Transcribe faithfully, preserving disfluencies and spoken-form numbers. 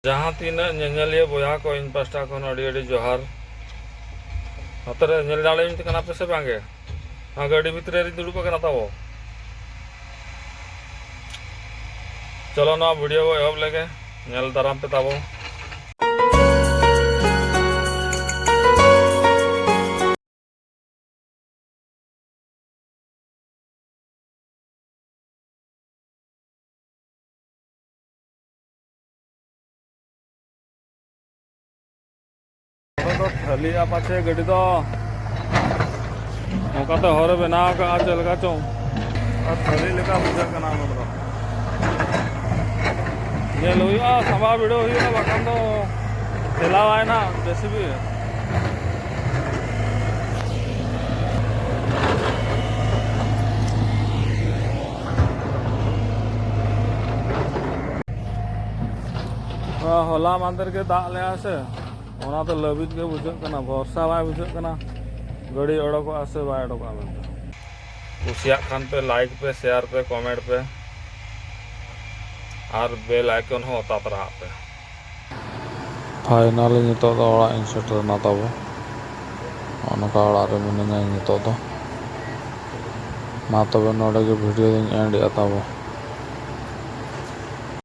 ᱡᱟᱦᱟᱸ ᱛᱤᱱᱟᱹᱜ ᱧᱮᱧᱮᱞᱤᱭᱟᱹ ᱵᱚᱭᱦᱟ ᱠᱚ, ᱤᱧ ᱯᱟᱥᱴᱟ ᱠᱷᱚᱱ ᱟᱹᱰᱤ ᱟᱹᱰᱤ ᱡᱚᱦᱟᱨ᱾ ᱱᱚᱛᱮ ᱨᱮ ᱧᱮᱞ ᱫᱟᱲᱮᱭᱟᱹᱧ ᱠᱟᱱᱟ ᱯᱮ ᱥᱮ ᱵᱟᱝᱜᱮ? ᱱᱚᱣᱟ ᱜᱟᱹᱰᱤ ᱵᱷᱤᱛᱨᱤ ᱨᱤᱧ ᱫᱩᱲᱩᱵ ᱟᱠᱟᱱᱟ ᱛᱟᱵᱚ᱾ ᱪᱚᱞᱚ, ᱱᱚᱣᱟ ᱵᱷᱤᱰᱤᱭᱳ ᱵᱚ ᱮᱦᱚᱵ ᱞᱮᱜᱮ, ᱧᱮᱞ ᱫᱟᱨᱟᱢ ᱯᱮ ᱛᱟᱵᱚ᱾ ᱫᱚ ᱛᱷᱟᱹᱞᱤᱜᱼᱟ ᱯᱟᱪᱷᱮ ᱜᱟᱹᱰᱤ ᱫᱚ᱾ ᱚᱱᱠᱟᱛᱮ ᱦᱚᱨᱮ ᱵᱮᱱᱟᱣ ᱠᱟᱜᱼᱟ, ᱪᱮᱫ ᱞᱮᱠᱟ ᱪᱚᱝ᱾ ᱟᱨ ᱛᱷᱟᱹᱞᱤ ᱞᱮᱠᱟ ᱵᱩᱡᱷᱟᱹᱜ ᱠᱟᱱᱟ ᱚᱱᱟ ᱫᱚ᱾ ᱧᱮᱞ ᱦᱩᱭᱩᱜᱼᱟ, ᱥᱟᱢᱵᱟ ᱵᱷᱤᱲᱟᱹᱣ ᱦᱩᱭᱩᱜᱼᱟ, ᱵᱟᱠᱷᱟᱱ ᱫᱚ ᱴᱷᱮᱞᱟᱣᱟᱭ ᱱᱟ ᱡᱮ ᱥᱤ ᱵᱤ᱾ ᱦᱚᱞᱟ ᱢᱟᱫᱷᱮᱨ ᱜᱮ ᱫᱟᱜ ᱞᱮᱜᱼᱟ ᱥᱮ, ᱚᱱᱟᱛᱮ ᱞᱟᱹᱵᱤᱫ ᱜᱮ ᱵᱩᱡᱷᱟᱹᱜ ᱠᱟᱱᱟ, ᱵᱷᱚᱨᱥᱟ ᱵᱟᱭ ᱵᱩᱡᱷᱟᱹᱜ ᱠᱟᱱᱟ ᱜᱟᱹᱰᱤ ᱚᱰᱚᱠᱚᱜᱼᱟ ᱥᱮ ᱵᱟᱭ ᱚᱰᱚᱠᱚᱜᱼᱟ ᱢᱮᱱᱛᱮ᱾ ᱠᱩᱥᱤᱭᱟᱜ ᱠᱷᱟᱱ ᱯᱮ like ᱯᱮ, share ᱯᱮ, comment ᱯᱮ ᱟᱨ bell icon ᱦᱚᱸ ᱚᱛᱟ ᱛᱚᱨᱟ ᱟᱜ ᱯᱮ᱾ Finally ᱱᱤᱛᱚᱜ ᱫᱚ ᱚᱲᱟᱜ ᱤᱧ ᱥᱮᱴᱮᱨ ᱮᱱᱟ ᱛᱟᱵᱚ᱾ ᱱᱚᱜᱼᱚ ᱱᱚᱝᱠᱟ ᱚᱲᱟᱜ ᱨᱮ ᱢᱤᱱᱟᱹᱧᱟ ᱤᱧ ᱱᱤᱛᱚᱜ ᱫᱚ᱾ ᱢᱟ ᱛᱚᱵᱮ ᱱᱚᱰᱮ ᱜᱮ ᱵᱷᱤᱰᱤᱭᱳ ᱫᱚᱧ end ᱮᱫᱼᱟ ᱛᱟᱵᱚ᱾